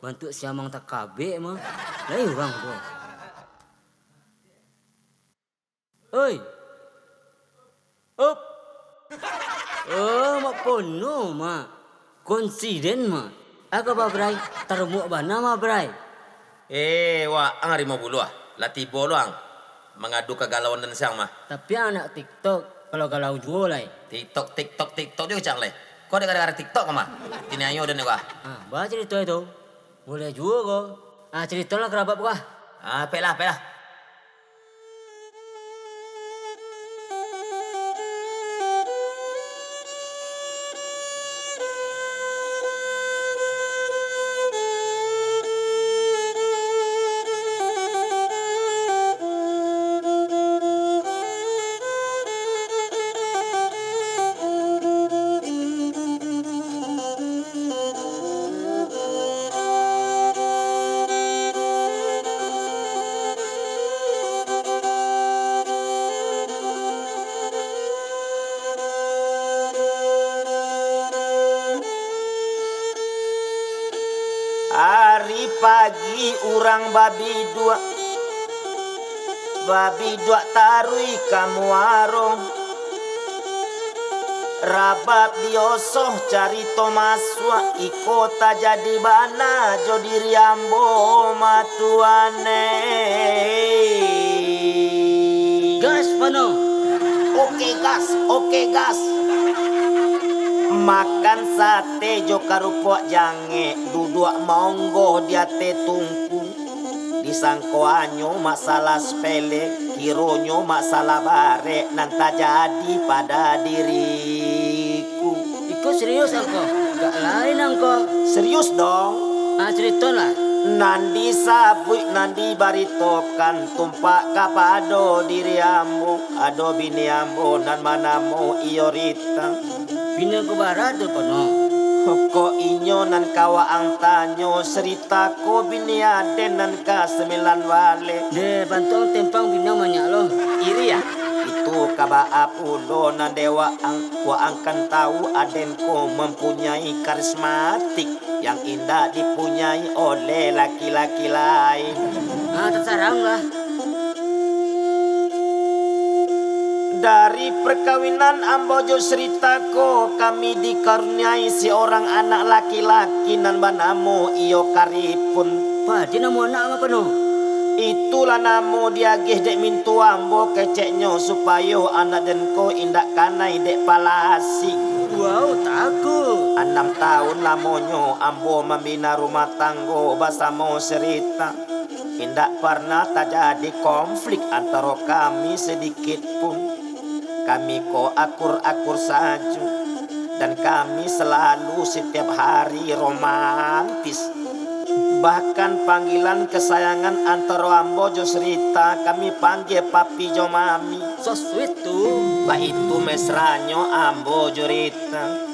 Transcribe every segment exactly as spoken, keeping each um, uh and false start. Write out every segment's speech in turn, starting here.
Bantuak siamang takabek mah. Lai urang tu. Oi. Up. Oh, mak pono, mak. Konsiden, mak. Aga, Bray. Tarumuak bana, mak, Bray. Eh, waang Rimau Buluah. Lah tibo lo ang. Mangadu kagalauan den siang mah. Tapi anak TikTok, kalau galau juo lai. TikTok, TikTok, TikTok juo cang lai. Ko dek gara-gara TikTok ko mah. Tinianyo den ko ah. Ah, ba carito itu. Buliah juo ko. Ah, caritolah karabab ko ah. Ah, peklah, peklah. Ari pagi urang babiduak, babiduak taruih ka muaro. Rabab diosoh carito masuak, iko tajadi bana jo diri ambo matuan e. Gas, Pano. Oke, gas, oke, gas. Makan sate jo karupuak jangek, duduak maonggoh di ateh tungku. Disangko anyo masalah sepele, kironyo masalah barek nan tajadi pada diriku. Iko serius angko? Gak lain angko. Serius dong. Ah, caritolah. Nan disabuik, nan dibaritokan, tumpak kapado diri ambo, ado bini ambo nan manamo iyo Rita. Bini ko bara tu, Pano? Kok inyo nan ka waang tanyo, Sri Tako bini aden nan ka sambilan baleh. Deh, bantuang tempang bini banyak lo. Iri ah. Itu ka baa pulo nan dek waang, waang kan tahu aden ko mampunyai karismatik yang indak dipunyai oleh laki-laki lain. Ah, tasarang lah. Dari perkawinan ambo jo Sri Tako, kami dikaruniai seorang anak laki-laki nan banamo iyo Karipun. Padi namo anak mah, Pano? Itulah namo diagiah dek mintuo ambo keceknyo, supayo anak den ko indak kanai dek palasik. Wow, takuik. Anam taun lamonyo ambo mambina rumah tanggo basamo Sri Ta. Indak parnah tajadi konflik antaro kami sadikit pun. Kami ko akur-akur sajo, dan kami salalu satiap hari romantis. Bahkan panggilan kasayangan antaro ambo jo Sri Ta kami panggia papi jo mami. So sweet tu. Baitu mesranyo ambo jo Rita.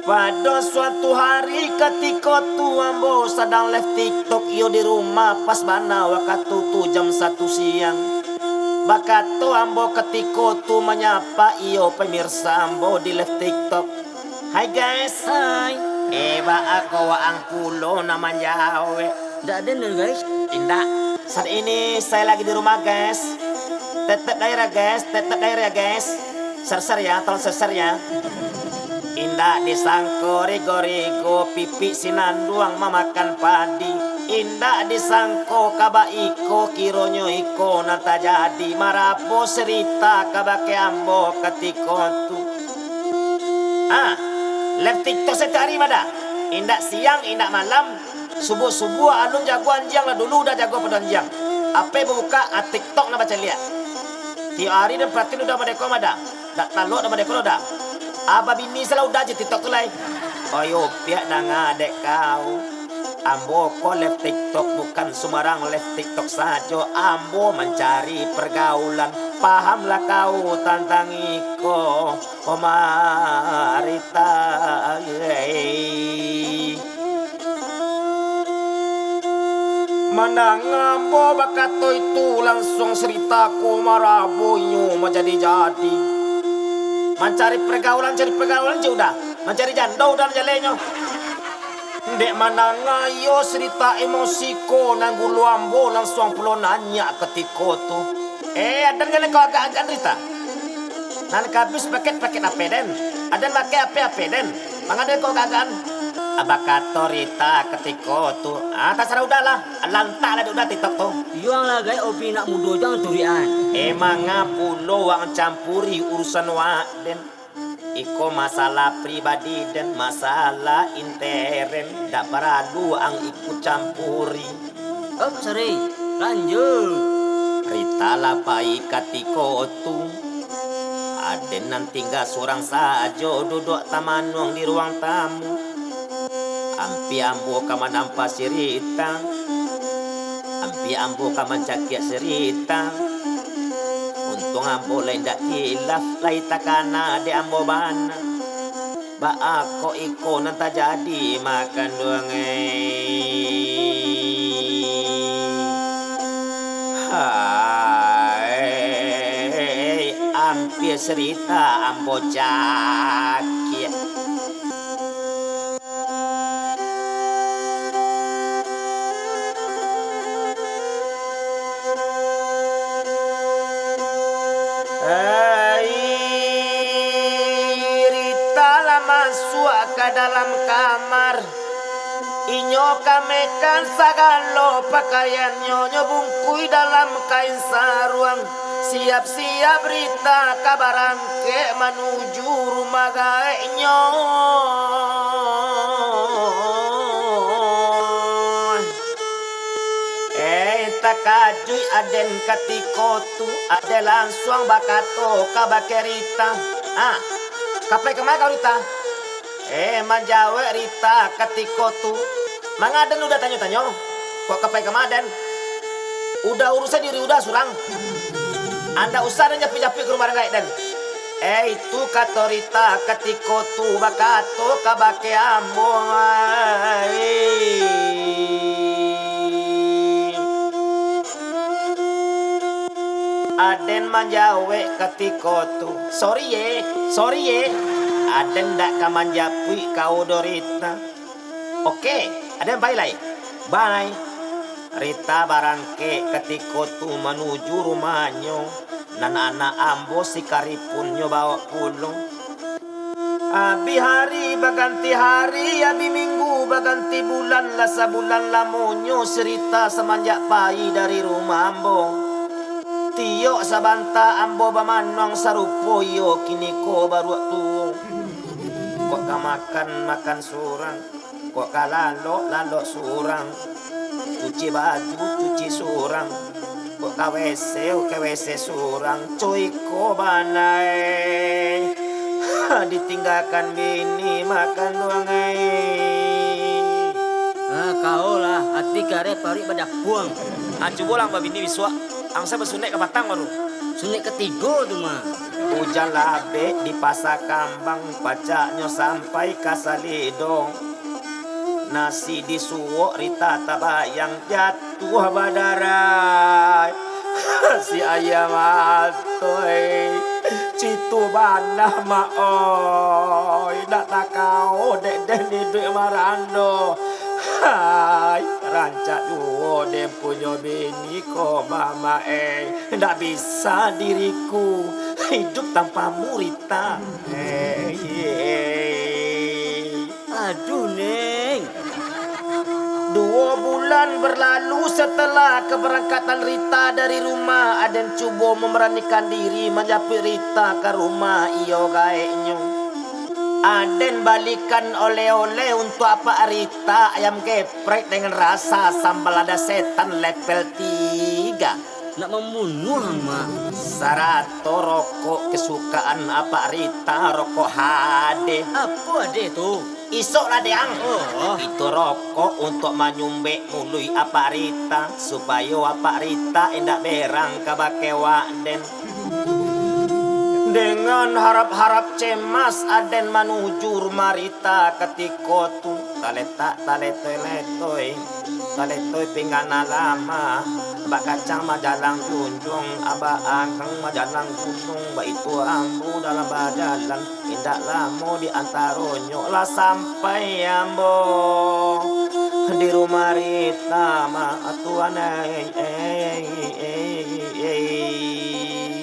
Pado suatu hari katiko tu ambo sadang live TikTok iyo di rumah, pas bana wakatu tu jam satu siang. Bakato ambo katiko tu manyapa iyo pamirsa ambo di live TikTok, "Hai guys." Hai. Eh, baa ko waang pulo nan manjawek? Ndak ado doh, guys. Indak. Saat ini saya lagi di rumah, guys. Tetap daerah, guys. Tetap daerah, guys. Share-share ya, tolong share-share ya. Indak disangko rigo-rigo pipik sinanduang mamakan padi. Indak disangko ka baiko kironyo iko nan tajadi, marabo Sri Ta kabake ambo katiko tu. Ah, live TikTok satiok hari mah dah. Indak siang, indak malam, Subuah-subuah alun jago anjiang lah, dulu udah jago pado anjiang. Ape bukak, ah, TikTok lah bacaliak. Tiok ari den paratin udah madeko mah dah. Dak talok dah madeko dah. Abah bini salah udah je TikTok tu lai. Oi, opiak danga dek kau. Ambo ko live TikTok bukan sumbarang live TikTok sajo. Ambo mancari pergaulan. Pahamlah kau tantang iko. Pamarintah, ai. Mandanga ambo bakato itu, lansuang Sri Ta ko marabo inyo manjadi-jadi. Mancari pergaulan, cari pergaulan je udah. Mancari jando udah jalenyo. Dek manangayo si Rita emosi ko, nan gulo ambo lansuang pulo nanyak katiko tu. Eh, aden ka den ko agak-agak, Rita? Nan ka abih paket-paket ape den? Aden pakai ape-ape den? Manga den ko agak-agakan? Bakato Rita katiko tu. Ah, tasarah Uda lah. Lantak lah dek Uda TikTok tu. Iyo, ang lah gaek opi nak mudo jo ang turiak an. Eh, manga pulo ang campuri urusan wak den. Iko masalah pribadi den, masalah interen, dak paralu ang ikut campuri. Oh, sorry, lanjut. Rita lah pai katiko tu. Aden nan tingga surang sajo duduak tamanuang di ruang tamu. Ampia ambo ka manampa si Rita. Ampia ambo ka mancakiak si Rita. Untuang ambo lai indak kilaf, lai takana dek ambo bana. Baa kok iko nan tajadi, makan duang ai? Hai, ampia si Rita ambo cakiak. Ai, Rita lah masuak ka dalam kamar. Inyo kamekan sagalo pakaiannyo, nyo bungkui dalam kain saruang. Siap-siap Rita ka barangkek manuju rumah gaeknyo. Eh, takajuik aden katiko tu, aden lansuang bakato kabake Rita, "Ah, ka pai kama kau, Rita?" Eh, manjawek Rita katiko tu, "Manga den Uda tanyo-tanyo, kok ka pai kama den? Uda urusan diri Uda surang. Andak usah den japuik-japuik ka rumah den gaek den." Eh, itu kato Rita katiko tu bakato kabake ambo, ai. Aden manjawek katiko tu, "Sorry ye, sorry ye, aden ndak ka manjapuik kau doh, Rita. Oke, aden pai lai. Bye." Rita barangkek katiko tu manuju rumahnyo, nan anak ambo si Karipun nyo bawok pulo. Abih hari baganti hari, abih minggu baganti bulan, lah sabulan lamonyo si Rita samanjak pai dari rumah ambo. Tiok sabanta ambo bamanuang sarupo iyo kiniko baruak tuo. Kok ka makan, makan surang. Kok ka lalok, lalok surang. Cuci baju, cuci surang. Kok ka WC, ka WC surang. Cuy, ko bana e. Ditinggakan bini makan duang ai. Ah, kau lah, ati kareh paruik badapuang. Ah, cubolah babini bisuak. Angsa basunek ka patang baru. Sunek katigo tu mah. Ujan labek di Pasa Kambang, pacaknyo sampai ka Salido. Nasi disuok Rita tabayang jatuah badarah. Si ayam atoi, citu banah mak oi, nak takao dek den iduik marando. Hai, rancak juo den punyo bini ko mama ei. Ndak bisa diriku hidup tanpamu, Rita. Eh, eh. Aduh, Neng. Duo bulan berlalu setelah keberangkatan Rita dari rumah, aden cubo memberanikan diri manjapuik Rita ka rumah iyo gaeknyo. Aden balikan oleh-oleh untuak apak Rita, ayam geprek dengan rasa sambal lada setan level tiga. Nak mambunuah ang, Mak. Sarato rokok kesukaan apak Rita, rokok H D. Apo H D tu? Isok lah, Dek ang. Oh. Itu rokok untuak manyumbek muluik apak Rita, supayo apak Rita indak berang ka bakewak den. Dengan harap-harap cemas aden manuju rumah Rita katiko tu. Taletak, taletoi-letoi. Kaletoi pinggan nan lama, bak kacang majalang junjuang, bak angkang majalang gunung, baitu ambo dalam bajalan, indak lamo di antaronyo lah sampai ambo di rumah Rita mah, tuan ai, ai, ai, ai.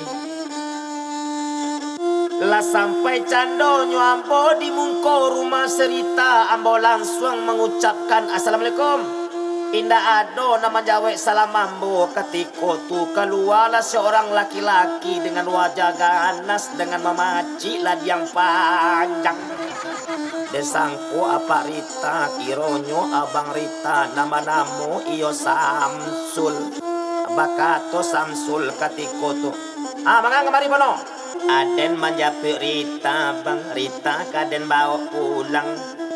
Lah sampai candonyo ambo di muko rumah si Rita, ambo lansuang mangucapkan, "Assalamualaikum." Indak ado nan manjawek salam ambo. Katiko tu, kalualah saurang laki-laki dengan wajah ganas, dengan mamacik ladiang panjang. Den sangko apak Rita, kironyo abang Rita, nan banamo iyo Samsul. Bakato Samsul katiko tu, "Ah, manga kamari, Bono?" "Aden manjapuik Rita, Bang. Rita ka den bawok pulang."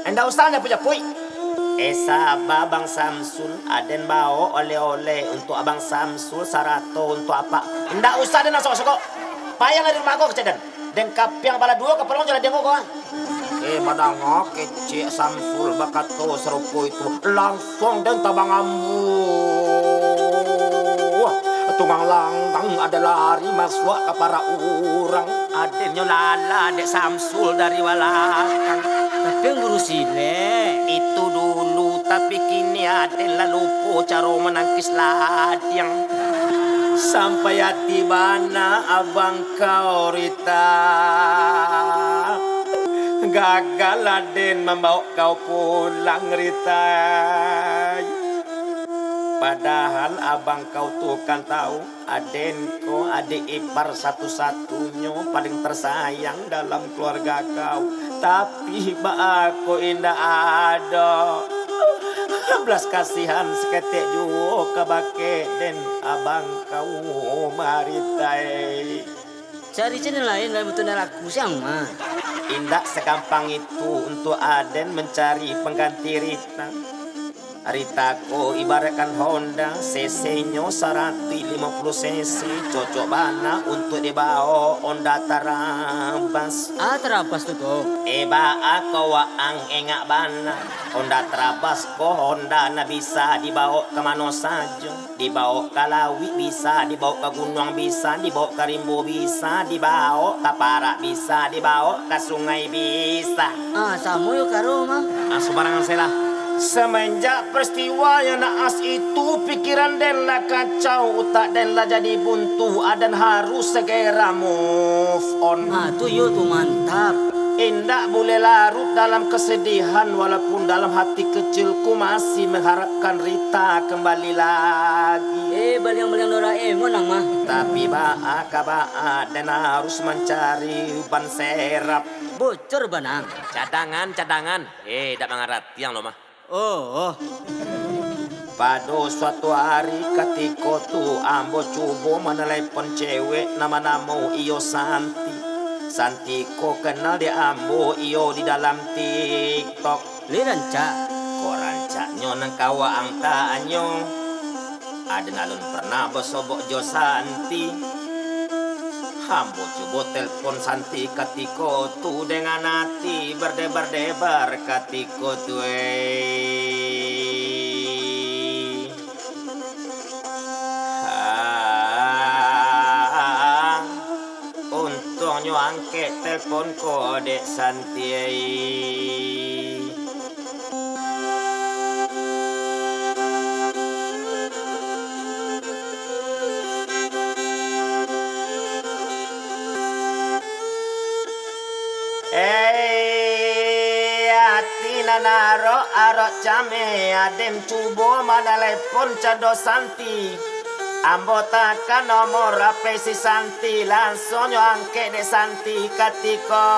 "Indak usah japuik-japuik." "Eh, saba, Bang Samsul. Aden bawok oleh-oleh untuak Abang Samsul sarato untuak apak." "Indak usah den sokok-sokok. Payahlah dari rumah ko," kecek den. "Den kapiang pala duo, kapalo jo ladiang ko, ko, ah." Eh, mandanga kecek Samsul bakato sarupo itu, lansuang den tabang ambuah. Tunggang langgang aden lari masuak ka parak urang. Adennyo lala dek Samsul dari balakang. Tapi Guru Silek. Itu dulu, tapi kini aden lah lupo caro manangkis ladiang. Sampai ati bana abang kau, Rita. Gagal aden mambawok kau pulang, Rita. Padahal abang kau tu kan tahu, aden ko adik ipar satu-satunyo paling tersayang dalam keluarga kau. Tapi baa ko indak ado belas kasihan saketek juo kabake den abang kau, Rita ai. Cari cen lain, lain butuh nak laku siang mah. Indak sagampang itu untuak aden mancari pangganti Rita. Rita ko ibaratkan Honda, C C-nyo saratuih limo puluah C C, cocok bana untuak dibawok Honda Tarabas. Ah, Tarabas tu, ko. Eh, baa ko waang engak bana. Honda Tarabas ko Honda nan bisa dibawok ka mano sajo. Dibawok ka lauik bisa, dibawok ka gunuang bisa, dibawok ka rimbo bisa, dibawok ka parak bisa, dibawok ka sungai bisa. Ah, samo yo karo mah. Ah, sumbarangan sajolah. Semenjak peristiwa yang naas itu, pikiran den lah kacau, utak den lah jadi buntu, aden harus segera move on. Ah, tu yo tu, mantap. Indak buliah larut dalam kesedihan, walaupun dalam hati kecilku masih mengharapkan Rita kembali lagi. Eh, baliang-baliang Doraemon nang mah. Tapi baa ka baa, den harus mancari ban serap. Bocor banang. Cadangan, cadangan. Eh, dak mangarati ang lo mah. Oh, oh. Pado suatu ari katiko tu, ambo cubo manalepon cewek nan banamo iyo Santi. Santi ko kenal dek ambo iyo di dalam TikTok. Lai rancak? Kok rancaknyo nan ka waang tanyo? Aden alun pernah basobok jo Santi. Ambo cubo telpon Santi katiko tu dengan ati berdebar-debar katiko tu, eh. Ah, untuangnyo angkek telpon ko dek Santi, eh. Eh, ati nan arok-arok cameh, aden cubo manalepon cando Santi. Ambo takan nomor H P si Santi, langsuangnyo angkek dek Santi katiko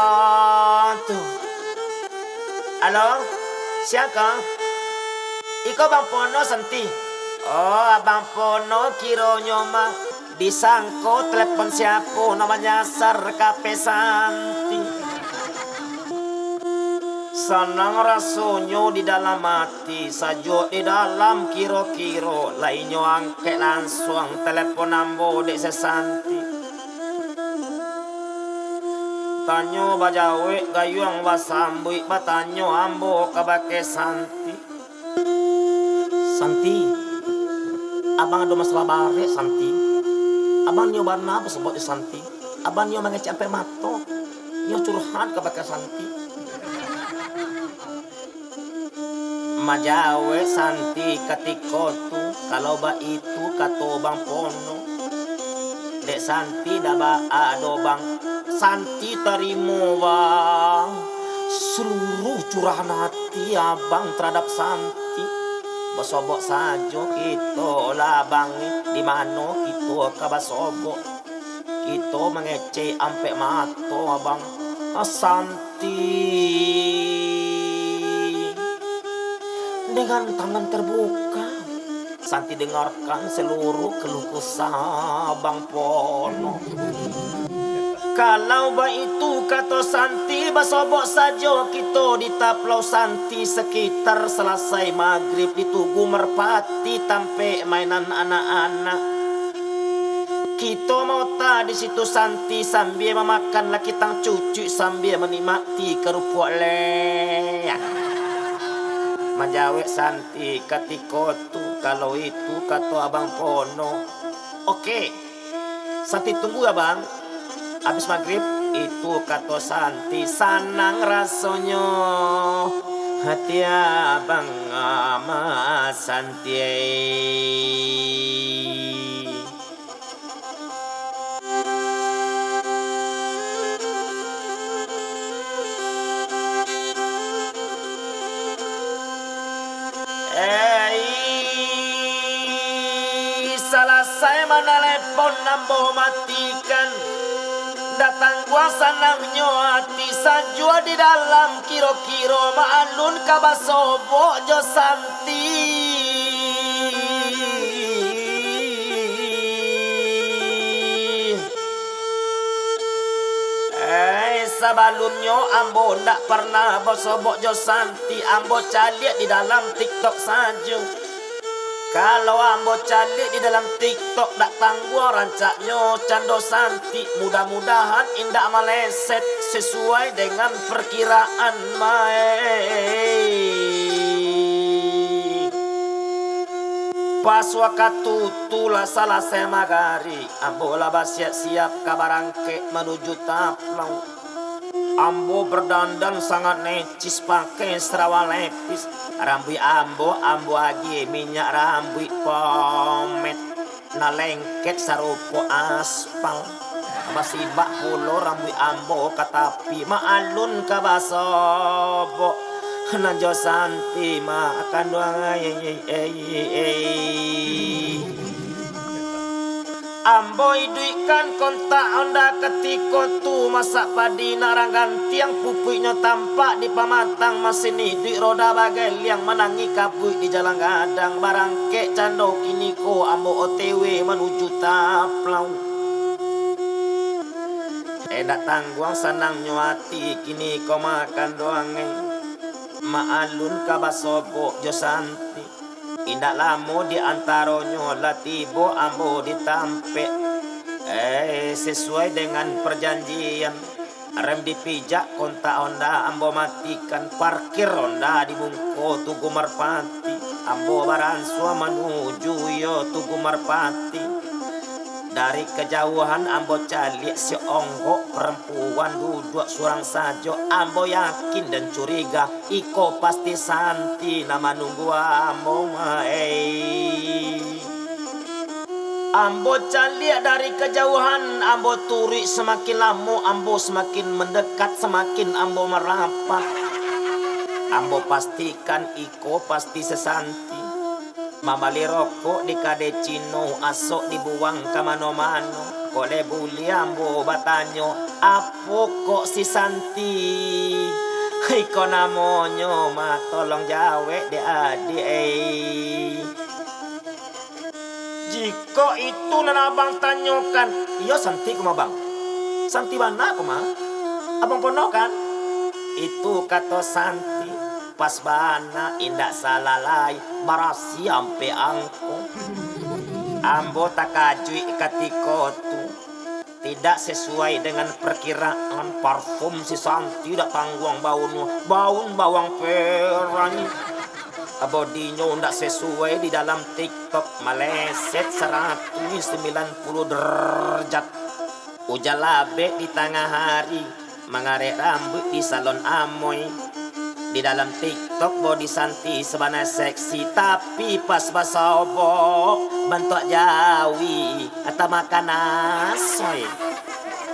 tu. Halo, sia ko? Iko Bang Pono, Santi. Oh, Abang Pono kironyo mah. Disangko telepon siapo nan manyasar ka P Santi. Sanang rasonyo di dalam ati, sajuak di dalam kiro-kiro, lai nyo angkek langsuang telepon ambo dek si Santi. Tanyo bajawek, gayuang basambuik, batanyo ambo kabake Santi. Santi, abang ado masalah barek, Santi. Abang nio bana basobok jo Santi. Abang nio mangecek ampek mato. Nio curhat kabake Santi. Manjawek Santi katiko tu, kalau baitu kato Bang Pono, dek Santi ndak baa doh, Bang. Santi tarimo, Bang, saluruah curahan ati abang taradap Santi. Basobok sajo kito lah, Bang, di mano kito ka basobok? Kito mangecek ampek mato, Abang. Santi dengan tangan terbuka, Santi dengarkan saluruah keluh kesah Abang Pono. Kalau baitu kato Santi, basobok sajo kito di Taplau Santi, sekitar salasai magrib di Tugu Merpati, tampek mainan anak-anak. Kito maota di situ Santi, sambia mamakan lakitang cucuik, sambia manikmati karupuak leak. Manjawek Santi katiko tu, kalau itu kato Abang Pono. Oke, Santi tunggu ya, Bang. Abis magrib, itu kato Santi, sanang rasonyo hati abang, Mas Santi. Eh, salasai manalepon ambo matikan. Datang guang sanangnyo ati, sajua di dalam, kiro-kiro maalun ka basobok jo Santi. Eh, sabalunnyo ambo ndak parnah basobok jo Santi, ambo caliak di dalam TikTok sajo. Kalau ambo caliak di dalam TikTok, dak tangguang rancaknyo cando Santi, mudah-mudahan indak maleset sesuai dengan perkiraan, Mai. Pas wakatu tu lah salasai magarik, ambo lah basiap-siap ka barangkek manuju Taplau. Ambo berdandan sangat necis, pakai sarawa lepis. Rambuik ambo, ambo agiah minyak rambuik pomed, nan lengket sarupo aspal. Basibak pulo rambuik ambo ka tapi, maalun ka basobok. Nan jo Santi makan duang, ai, ai, ai, ai. Ambo iduikkan kontak Honda katiko tu, masak padi nan rang gantiang, pupuiknyo tampak di pamatang, masin iduik roda bageliang, manangih kabuik di jalan gadang, barangkek cando kiniko ambo O T W manuju Taplau. Indak tangguang sanangnyo ati kiniko makan duang, eh. Maalun ka basobok jo Santi. Indak lamo di antaronyo lah tibo ambo di tampek. Eh, sesuai dengan perjanjian, rem dipijak, kontak Honda ambo matikan, parkir Honda di muko Tugu Merpati. Ambo baransua manuju iyo Tugu Merpati. Dari kejauhan ambo caliak sionggok parampuan duduak surang sajo. Ambo yakin dan curiga, iko pasti Santi nan manunggu ambo, Mai. Ambo caliak dari kejauhan, ambo turuik samakin lamo, ambo samakin mandekat, samakin ambo marapat. Ambo pastikan iko pasti si Santi. Mambali rokok di kadai Cino, asok dibuang ka mano-mano. Kok lai buliah ambo batanyo, apo kok si Santi? Iko namonyo mah, tolong jawek dek adiak, eh. Jikok itu nan abang tanyokan, iyo Santi ko mah, Bang? Santi bana ko mah? Abang Pono kan? Itu kato Santi. Pas bana, indak salah lai, barasiah ampek angko. Ambo takajuik katiko tu. Tidak sesuai dengan perkiraan, parfum si Santi dak tangguang baunnyo, baun bawang peranyi. Bodinyo ndak sesuai di dalam TikTok, maleset saratuih sambilan puluah derajat. Ujan labek di tangah hari, mangarek rambuik di salon Amoy. Di dalam TikTok body Santi sabana seksi, tapi pas basobok bantuak jawi atau makan asoy.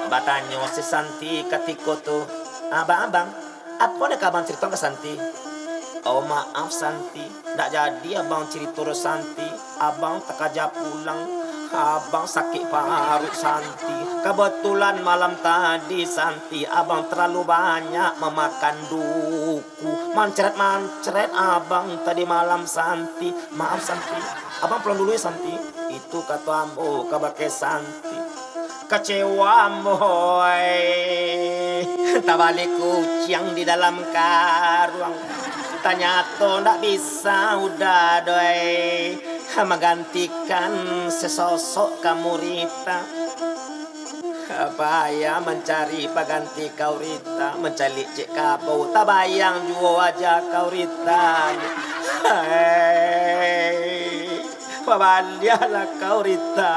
Batanyo si Santi katiko tu, "Abang-abang, apo nan ka abang carito ka Santi?" "Oh, maaf, Santi. Ndak jadi abang carito doh, Santi. Abang takaja pulang. Abang sakik paruik, Santi. Kabatulan malam tadi, Santi, abang talalu banyak mamakan duku. Mancret-mancret abang tadi malam, Santi. Maaf, Santi. Abang pulang dulu, ya, Santi." Itu kato ambo kabake Santi. Kecewa ambo, oi. Tabali kuciang di dalam karuang. Tanyato ndak bisa udah doh, oi, manggantikan sasosok ka Urita. Payah mancari paganti ka Urita, mancaliak ciek kabau, tabayang juo wajah ka Urita. Hei, babaliaklah ka Urita.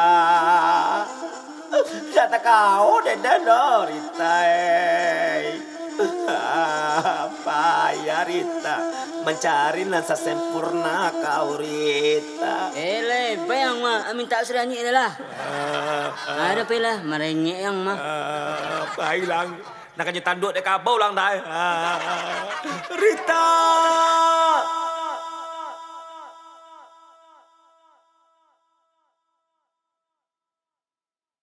Ndak takao dek den doh, Rita, ei. Payah, Rita, mancari nan sasempurna ka Urita. Eh, lai, pai ang mah, mintak suranyik dah lah. Ah, ah. Ada pai lah, marengek ang mah. Ah, pai lah. Nak kanyo tanduak dek kabau lah, ndak, eh. Ah. Rita!